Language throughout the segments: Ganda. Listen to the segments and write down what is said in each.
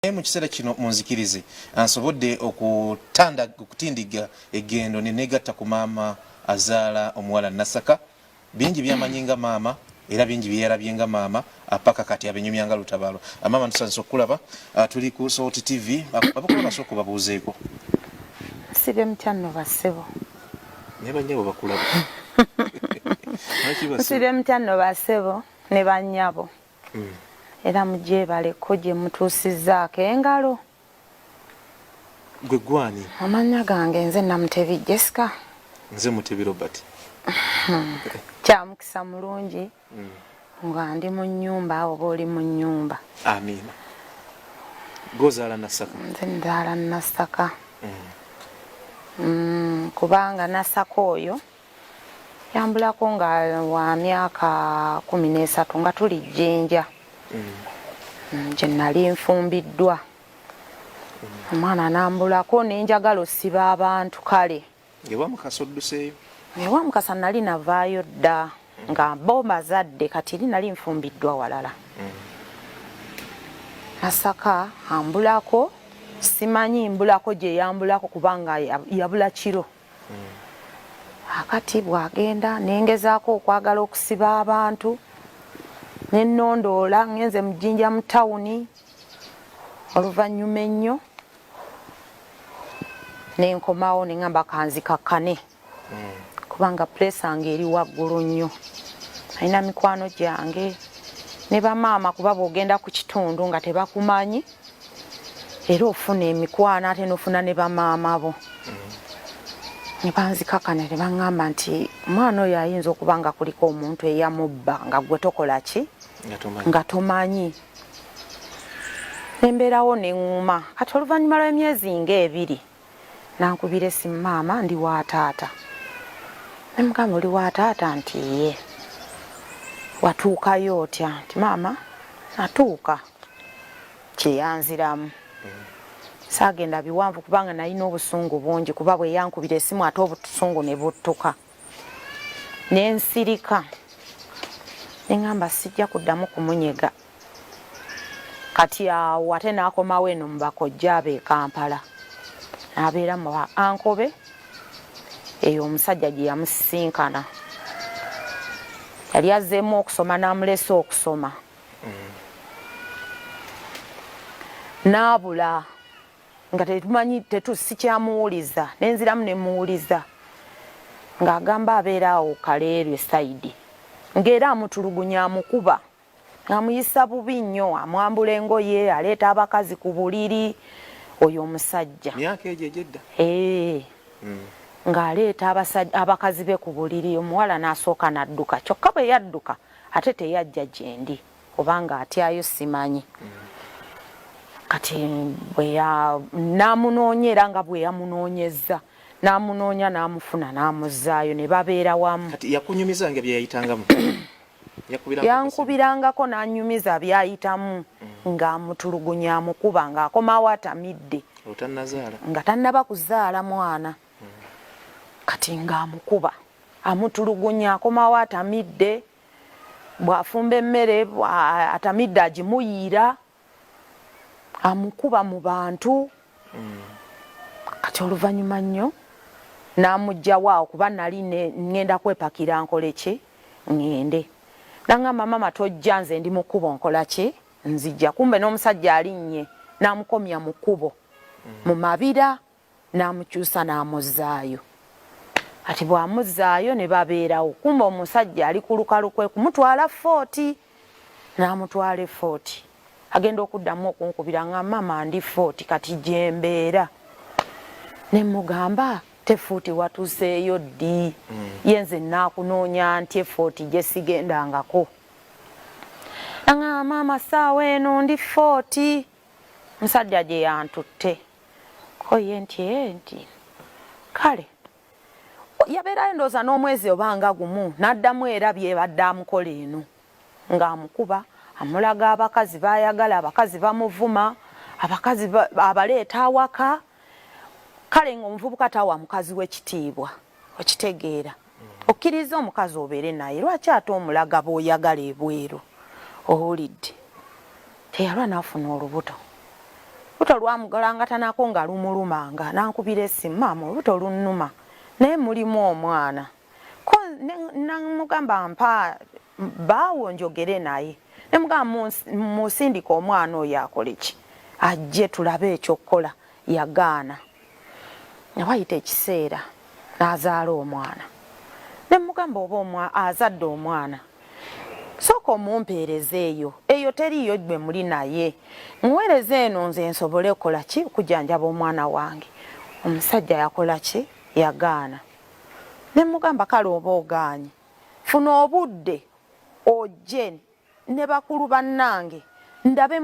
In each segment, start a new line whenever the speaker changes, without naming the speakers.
Naye mu kiseera kino munzikirize nsobodde okutanda okutindigga eggendo ne negatta ku maama azaala omuwala Nasaka. Bingi byamanyi nga maama era bingi byeyalabye nga maama paka kati abinyumya nga lutabaalo. Maama tusanyuse okukulaba, tuli ku Salt TV. Abakulaba sooka obabuuzeeko.
Nsibye mutya nno bassebo.
Naye bannyabo bakulaba.
Nsibye mutya nno bassebo ne bannyabo. Era mugyebaleko gye mutuusizzaako engalo.
Gwe gwani?
Amannya gange nze Namutebi Jessica.
Nze Mutebi Robert.
Kya mukisa mulungi nga ndi mu nnyumba oba oli mu nnyumba.
Amiina. Gwozaala Nassaka?
Nze nzaala Nassaka. Kubanga Nassaka oyo Yambulako nga wa myaka 13 nga tuli Jjinja gye nali nfumbiddwa. Omwana n'ambulako ne njagala osiba abantu kale.
Ewa Mukasa odduseeyo?
Ewa Mukasa nali navaayo dda nga bo mbazadde kati eri nali nfumbiddwa walala. Masaka ambulako simanyi mbulako gye yambulako kubanga yabula kiro. Akati bw'agenda ne ngezaako okwagala okusiba abantu ne nnondoola ngenze mu Jinja mu tawuni oluvannyuma ennyo ne nkomawo ne ŋŋamba kanzikakkane kubanga puleesa nga eri waggulu nnyo. Nalina mikwano gyange ne bamaama kuba bw'ogenda ku kitundu nga tebakumanyi era ofuna emikwano ate nofuna ne bamaama bo ne banzikakana ne baŋŋamba nti omwana oyo ayinza okuba nga kuliko omuntu eyamubba nga gwe tokola ki nga tomanyi. Nembeerawo ne ŋŋuma kati oluvannyuma lw'emyezi ng'ebiri nankubira essimu, maama ndi wa taata. Ne mugamba oli wa taata nti ye. Watuukayo otya? Nti maama natuuka. Kye yanziramu. Saagenda biwanvu kubanga nalina obusungu bungi kuba bwe yankubira esimu ate obusungu ne buttuka. Ne nsirika. Ne ŋŋamba sijja kuddamu kumunyega. Kati awo ate n'akomawo eno mu bakojja be e Kampala. N'abeera mu ba anko be eyo omusajja gye yamusisinkana. Yali azzeemu okusoma n'amulesa okusoma. N'abula nga tetumanyi tetu sikyamuwuliza ne nziramu ne muwuliza ng'agamba abeera awo Kaleerwe sayidi ng'era amutulugunya amukuba amuyisa bubi nnyo amwambula engoye aleeta abakazi ku buliri oyo omusajja
myaka egyo egyedda
ng'aleeta abakazi be ku buliri omuwala n'asooka n'adduka kyokka bwe yadduka ate teyajja gyendi oba ng'atyayo simanyi. Kati bwe n'amunoonya era nga bwe yamunoonyezza n'amunoonya n'amufuna n'amuzzaayo ne babeera wamu.
Kati yakunyumiza nga bye yayitangamu?
Yankubirangako n'anyumiza by'ayitamu ng'amutulugunya amukuba ng'akomawo atamidde nga tannaba kuzaala mwana kati ng'amukuba amutulugunya akomawo atamidde bw'afumba emmere atamidde agimuyiira amukuba mu bantu kati oluvannyuma nnyo n'amuggyawo awo kuba nali ŋŋenda kwepakira nkole ki ŋŋende nangamba maama tojja nze ndi mu kkubo nkola ki nzija kumbe n'omusajja alinnye n'amukomya mu kkubo mu mabira n'amukyusa n'amuzzaayo. Kati bw'amuzzaayo ne babeerawo, kumbe omusajja ali ku lukalu kwe kumutwala Fort, n'amutwala e Fort. Agenda okuddamu okunkubira nga maama ndi Fort kati gye mbeera. Ne mmugamba te Fort watuuseeyo ddi? Ye nze nnaakunoonya ntya e Fort gye sigendangako? Angamba maama ssaawa eno ndi Fort, omusajja gye yantutte. Ko ye nti ee nti kale yabeerayo ndowooza n'omwezi oba nga gumu n'addamu era byebadde amukola eno ng'amukuba amulaga abakazi b'ayagala abakazi bamuvuma abakazi abaleeta awaka kale ng'omuvubuka tawa mukazi we kitiibwa okitegeera okkiriza omukazi obeere naye lwaki ate omulaga b'oyagala ebweru owulidde teyalwa n'afuna olubuto. Olubuto lwamugalangatanako nga lumulumanga, n'ankubira essimu, maama olubuto lunnuma naye mulimu omwana. Ko namugamba mpa bbaawo njogere naye, ne mugamba musindike omwana oyo akole ki, ajje tulabe ekyokukola. Yagaana. Ne wayita ekiseera n'azaala omwana, ne mugamba oba azadde omwana sooka omumpeereze eyo, eyo teriiyo gwe muli naye, muweereze eno nze nsobole okukola ki, okujjanjaba omwana wange. Omusajja yakola ki, yagaana. Ne mugamba kale oba ogaanye, funa obudde ojje ne bakulu bannange ndabe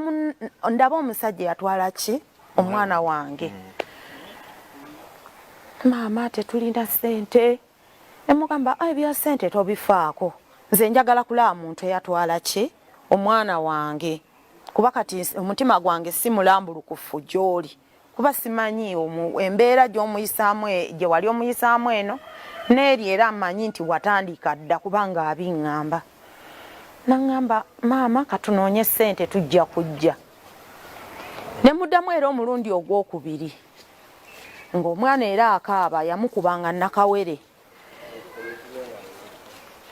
ndabe omusajja yatwala ki omwana wange. Maama tetulina ssente. Emugamba ebya ssente tobifaako, nze njagala kulaba muntu eyatwala ki omwana wange, kuba kati omutima gwange si mulambulukufu gy'oli, kuba simanyi embeera gy'omuyisaamu gye wali omuyisaamu eno n'eri, era mmanyi nti watandika dda kubanga abiŋŋamba. Naŋŋamba maama katunoonye ssente tujja kujja. Ne muddamu era omulundi ogwokubiri ng'omwana era akaaba, yamukubanga nakawere.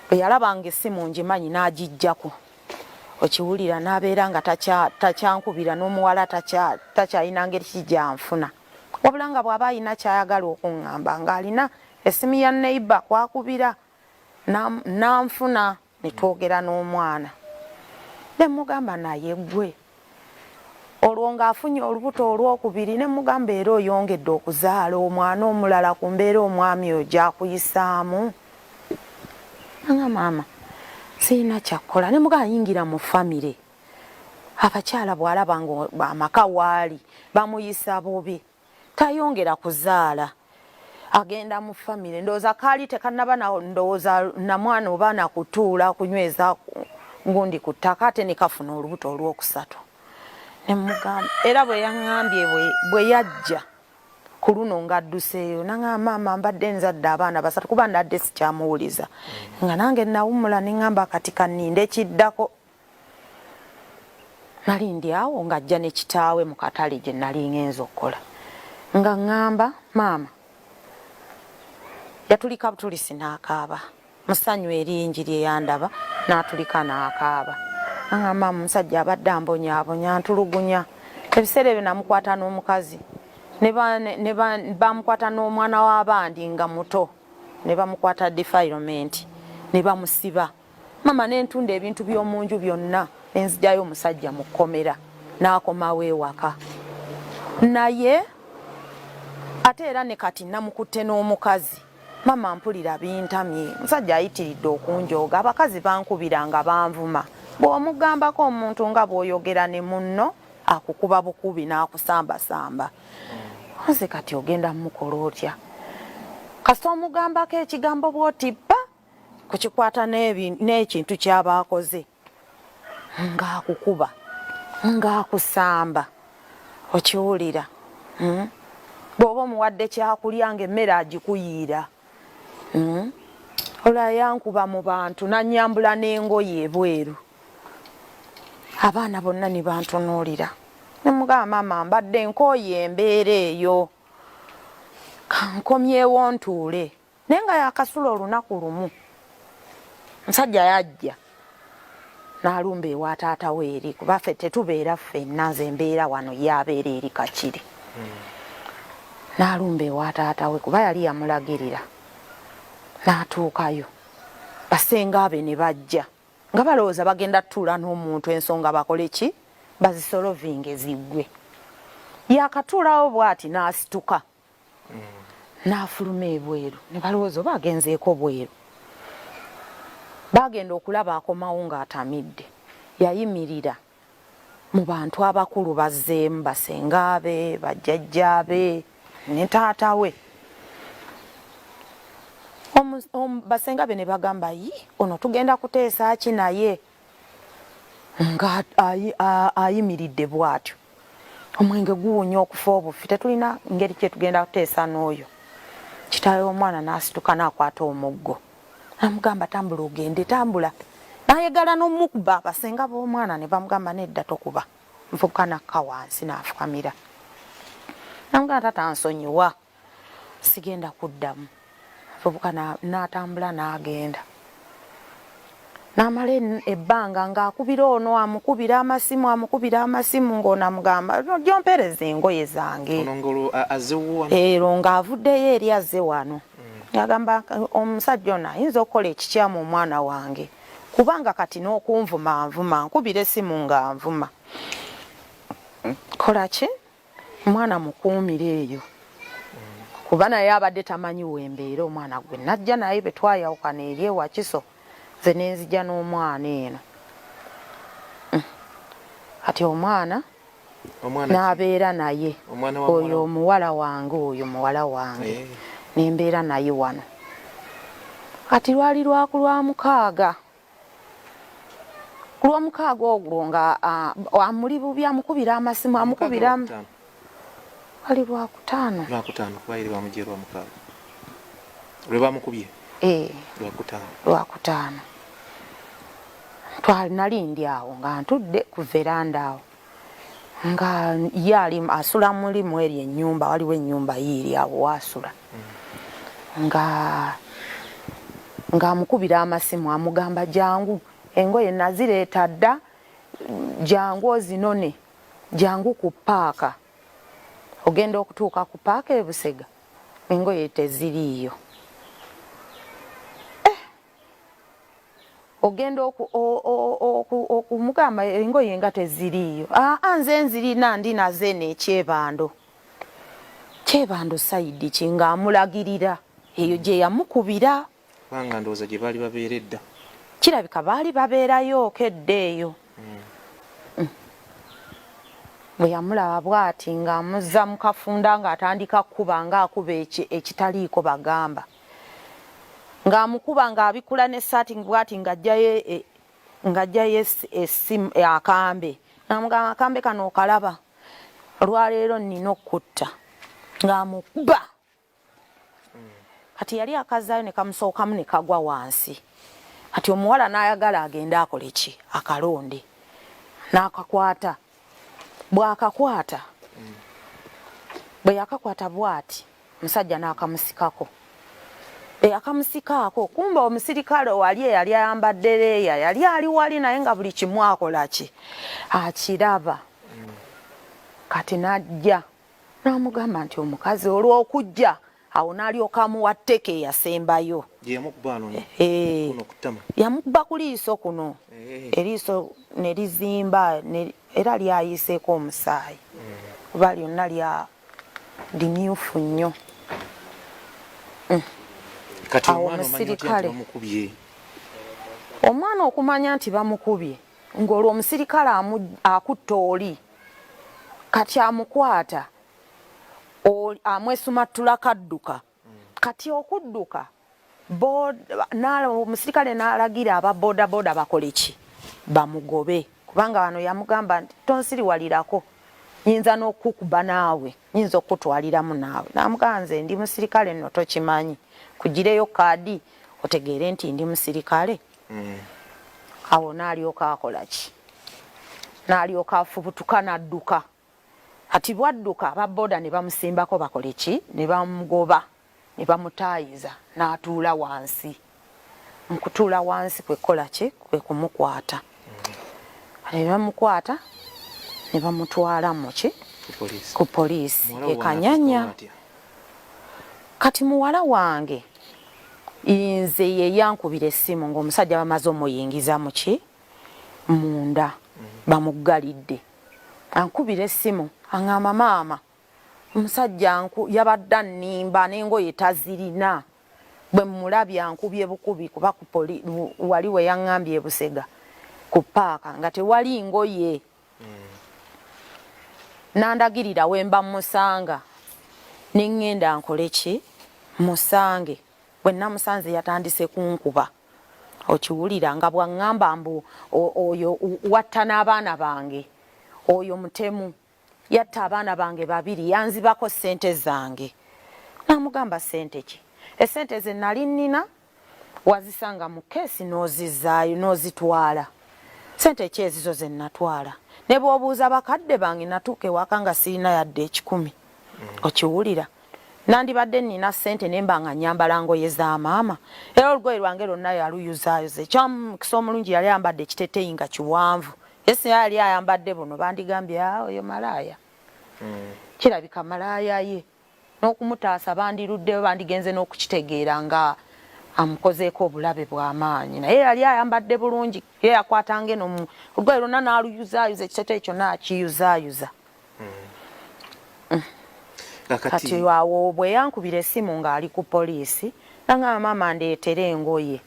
Bwe yalabanga essimu ngimanyi n'agiggyako, okiwulira, n'abeera nga takyankubira, n'omuwala takyalina ngeri ki gyanfuna, wabula nga bw'aba alina ky'ayagala okuŋŋamba ng'alina essimu ya neighbor kwakubira nanfuna ne twogera n'omwana. Ne mugamba naye ggwe olwo ng'afunye olubuto olwokubiri, ne mugamba era oyongedde okuzaala omwana omulala ku mbeera omwami oyo gy'akuyisaamu. Nga maama sirina kyakkola. Ne mugamba yingira mu famire, abakyala bw'alaba nga amaka waali bamuyisa bubi tayongera kuzaala, agenda mu famire. Ndowooza kaali tekannaba ndowooza na mwana oba nakutuula kunyweza ngundi ku ttaka, ate ne kafuna olubuto olwokusatu. Ne mugamba era bwe yaŋŋambye bwe yajja ku luno ng'adduseeyo, naŋŋamba maama mbadde nzadde abaana basatu, kuba ndadde sikyamuwuliza, nga nange nawummula ne ŋŋamba kati kanninde kiddako. Nali ndi awo ng'ajja ne kitaawe mu katale gye nali ngenze okukola, nga ŋŋamba maama yatulika butulisi n'akaaba mu ssanyu eringi lye yandaba, n'atulika n'akaaba. Ŋŋamba maama omusajja abadde ambonyaabonya, antulugunya. Ebiseera ebyo namukwata n'omukazi, ne bamukwata n'omwana w'abandi nga muto, ne bamukwata defilement ne bamusiba. Mama nentunda ebintu by'omunju byonna nenzigyayo omusajja mu kkomera n'akomawo ewaka. Naye ate era ne kati namukutte n'omukazi. Mama mpulira bintamye, omusajja ayitiridde okunjooga, abakazi bankubira nga banvuma. Bw'omugambako omuntu nga bw'oyogera ne munno akukuba bukubi n'akusambasamba. Nze kati ogenda mukola otya? Kasita omugambako ekigambo bw'oti bba kukikwata n'ekintu ky'aba akoze ng'akukuba ng'akusamba, okiwulira. Bw'oba omuwadde kyakulya ng'emmere agikuyiira. Olwo yankuba mu bantu n'annyambula n'engoye ebweru, abaana bonna ne bantunuulira. Ne mugamba maama mbadde nkooye embeera eyo, kankomyewo ntuule. Naye nga yakasula olunaku lumu, omusajja yajja n'alumba ewa taata we eri, kuba ffe tetubeera ffenna, nze mbeera wano ye abeera eri Kakiri. N'alumba ewa taata we kuba yali yamulagirira, n'atuukayo basenga be ne bajja nga balowooza bagenda tutuula n'omuntu ensonga bakole ki, bazisolovinge ziggwe. Yakatuulawo bw'ati n'asituka n'afuluma ebweru, ne balowooza oba agenzeeko bweru. Baagenda okulaba akomawo ng'atamidde. Yayimirira mu bantu abakulu bazzeemu, basenga be, bajjajja be ne taata we. Basenga be ne bagamba yi ono tugenda kuteesa ki naye nga ayimiridde bw'atyo, omwenge guwunya okufa obufi, tetulina ngeri kye tugenda kuteesa n'oyo. Kitaawe w'omwana n'asituka n'akwata omuggo n'amugamba tambula ogende, tambula. N'ayagala n'omukuba, basenga b'omwana ne bamugamba nedda tokuba. Nvubuka n'akka wansi n'afukamira. Namugamba taata nsonyiwa, sigenda kuddamu. Omuvubuka n'atambula n'agenda. N'amala ebbanga ng'akubira ono, amukubira amasimu, amukubira amasimu, ng'ono amugamba ojja ompeereza engoye zange. Ero ng'avuddeyo eri azze wano. Agamba omusajja ono ayinza okukola ekikyamu omwana wange, kubanga kati n'okunvuma anvuma, nkubira essimu ng'anvuma. Kola ki? Omwana mukuumire eyo, kuba naye abadde tamanyi wembeera. Omwana gwe najja naye bwe twayawukana eri ewakiso, nze nenzija n'omwana eno. Kati omwana n'abeera naye oyo omuwala wange, oyo muwala wange, nembeera naye wano. Kati lwali lwaku lwa mukaaga, ku lwomukaaga ogwo nga amuli bubi, amukubira amasimu, amukubira. Wali lwakutaano,
lwakutaano, kuba eri bamugye lwamukaaga lwe bamukubye. Lwakutaano,
lwakutaano nali ndi awo nga ntudde ku veranda awo, nga ye ali asula muli mweri ennyumba, waliwo ennyumba yiiri awo waasula, nga ng'amukubira amasimu, amugamba jangu, engoye nazireeta dda, jangu ozinone, jangu ku paaka. Ogenda okutuuka ku paaka e Busega, engoye teziriiyo. Ogenda okumugamba engoye nga teziriiyo. Aa, nze nzirina, ndi nazo eno ekyebando. Kyebando sayidi ki? Ng'amulagirira eyo gye yamukubira.
Kubanga ndowooza gye baali babeera edda.
Kirabika baali babeerayo edda eyo. Bwe yamulaba bw'ati ng'amuzza mu kafunda, ng'atandika kukuba, ng'akuba ekitaliiko bagamba, ng'amukuba, ng'abikula n'essaati bw'ati, ng'aggyayo ng'aggyayo essimu, akambe, ng'amugamba akambe kano okalaba, olwaleero nnina okukutta, ng'amukuba. Kati yali akazaayo ne kamusookamu ne kagwa wansi. Kati omuwala n'ayagala agende akole ki, akalonde, n'akakwata. Bw'akakwata, bwe yakakwata bw'ati, omusajja n'akamusikako. Bwe yakamusikaako, kumbe omusirikale wali eyali ayambadde leeya yali ali wali naye nga buli kimu akola ki, akiraba. Kati n'ajja n'amugamba nti omukazi olw'okujja awo n'alyoka amuwa tteke eyasembayo. Yamukuba ku liiso kuno, eriiso ne lizimba, era lyayiseeko omusaayi, kuba lyonna lya limyufu nnyo.
Kati omwana omusirikale
omwana okumanya nti bamukubye, ng'olwo omusirikale akutta oli, kati amukwata amwesumattula kadduka. Kati okudduka, omusirikale n'alagira aba bodaboda bakole ki, bamugobe, kubanga wano yamugamba nti tonsiriwalirako, nyinza n'okukuba naawe, nyinza okukutwaliramu naawe. N'amugamba nze ndi musirikale nno, tokimanyi, kugireyo kaadi otegeere nti ndi musirikale. Awo n'alyoka akola ki, n'alyoka afubutuka n'adduka. Kati bwadduka, aba boda ne bamusimbako bakole ki, ne bamugoba, ne bamutaayiza n'atuula wansi. Mu kutuula wansi kwe kukola ki, kwe kumukwata. Ne bamukwata ne bamutwala mu ki, ku poliisi e Kanyanya. Kati muwala wange nze ye yankubira essimu ng'omusajja bamaze omuyingiza mu ki, munda, bamuggalidde. Ankubira essimu aŋŋamba maama, omusajja yabadde annimba n'engoye tazirina, bwe mmulabye ankubye bukubi, kuba ku wali we yaŋŋambye e Busega ku paaka nga tewali ngoye. Nandagirira we mba mmusanga, ne ŋŋenda nkole ki, musange. Bwe namusanze yatandise kunkuba, okiwulira nga bw'aŋŋamba mbu oyo watta n'abaana bange, oyo mutemu, yatta abaana bange babiri, yanzibako ssente zange. Namugamba ssente ki? Essente ze nali nnina wazisanga mu keesi n'ozizzaayo n'ozitwala. Ssente ki ezizo ze natwala? Ne bw'obuuza bakadde bange, natuuka ewaka nga sirina yadde 100. Okiwulira, nandibadde nina ssente nemba nga nyambala ngoye za maama, era olugoye lwange lwonna yaluyuzaayoza. Ekyomukisa omulungi yali ayambadde ekiteteeyi nga kiwanvu, esi yali ayambadde buno, bandigambye, ah, oyo malaaya. Kirabika malaaya ye n'okumutaasa bandiruddeyo, bandigenze n'okukitegeera nga amukozeeko obulabe bw'amaanyi, naye yali ayambadde bulungi. Ye yakwatanga eno olugoye lwonna n'aluyuzaayuza, ekiteteeyi kyonna akiyuzaayuza. Kati awo bwe yankubira essimu ng'ali ku poliisi, nangamba, maama ndeetere engoye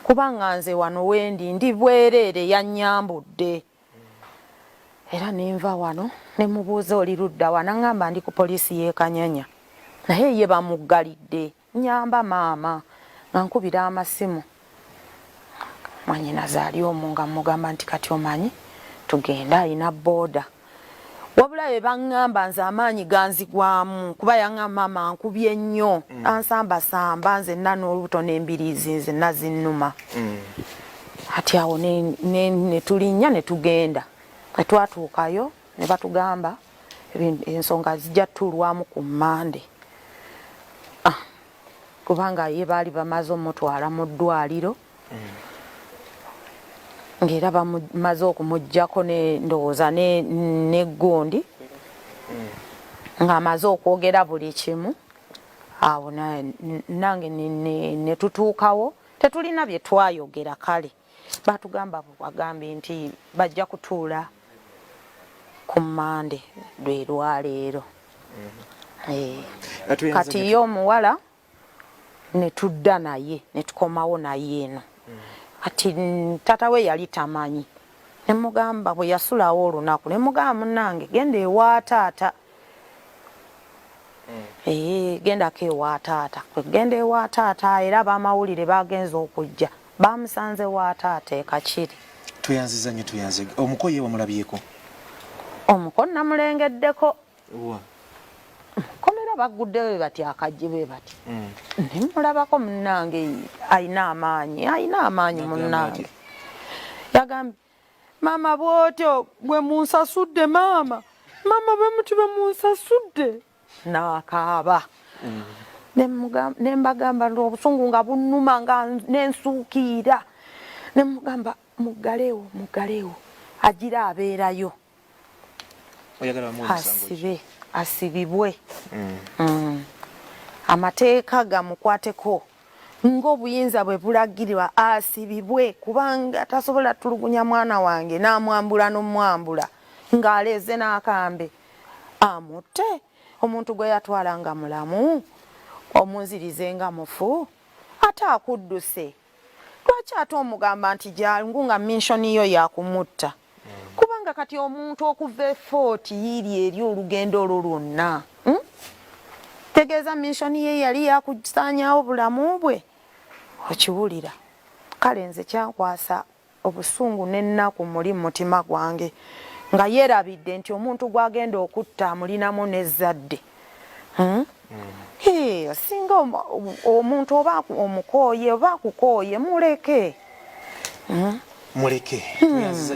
kubanga nze wano wendi ndi bwereere, yannyambudde. Era nenva wano ne mubuuza, oli ludda wa? Nangamba ndi ku poliisi y'e Kanyanya, naye ye bamuggalidde. Nyamba maama, nga nkubira amasimu mwanyinaze ali omwo, nga mugamba nti kati omanyi tugende, alina booda. Wabula bye baŋŋamba nze amaanyi ganzigwamu, kuba yaŋŋamba maama nkubye nnyo, ansambasamba, nze nna n'olubuto n'embiriizi nze nazinnuma. Ati awo ne tulinnya ne tugenda, ne twatuukayo ne batugamba ensonga zijja tutuulwamu ku Mmande, ah, kubanga ye baali bamaze omutwala mu ddwaliro, ng'era bamaze okumuggyako ne ndowooza ne gundi ng'amaze okwogera buli kimu. Awo nange ne tutuukawo, tetulina bye twayogera. Kale batugamba, bagambye nti bajja kutuula ku Mmande, lwe lwaleero. Eh. Kati ye omuwala ne tudda naye ne tukomawo naye eno. Kati taata we yali tamanyi, ne mugamba bwe yasulawo olunaku, ne mugamba, munnange genda ewa taata. Ee, gendako ewa taata. Kwe genda ewa taata, era abamawulire bagenze okujja bamusanze wa taata e Kakiri.
Tweyanziza nnyo, tweyanze. Omuko ye wamulabyeko?
Omuko namulengeddeko.
Wa?
Komera baguddeyo bwe bati, akajje bwe bati. Nemulabako, munnange ayina amaanyi, ayina amaanyi.
N'agamba
munnange
atya?
Yagambye, maama bwotyo bwe munsasudde, maama, maama bwe muti bwe munsasudde, n'akaaba. Ne mbagamba nti obusungu nga bunnuma, nga nensuukiira, ne mugamba muggaleewo, muggaleewo, agira abeerayo.
Oyagala bamuwe musango ki?
Asibe, asibibwe. Amateeka gamukwateko ng'obuyinza bwe bulagirwa, asibibwe kubanga tasobola tulugunya mwana wange n'amwambula n'omwambula ng'aleeze n'akambe amutte. Omuntu gwe yatwala nga mulamu omunzirize nga mufu, ate akudduse lwaki? Ate omugamba nti jangu nga mission yo yakumutta, kubanga kati omuntu okuva e Fort yiiri eri olugendo olwo lwonna, Tegeeza mission ye yali yakusaanyaawo bulamu bwe. Okiwulira? Kale nze kyankwasa obusungu n'ennaku muli mu mutima gwange, nga yeerabidde nti omuntu gw'agenda okutta amulinamu n'ezzadde, Hee, singa omuntu oba omukooye oba akukooye, muleke.
Muleke. Tweyanziza.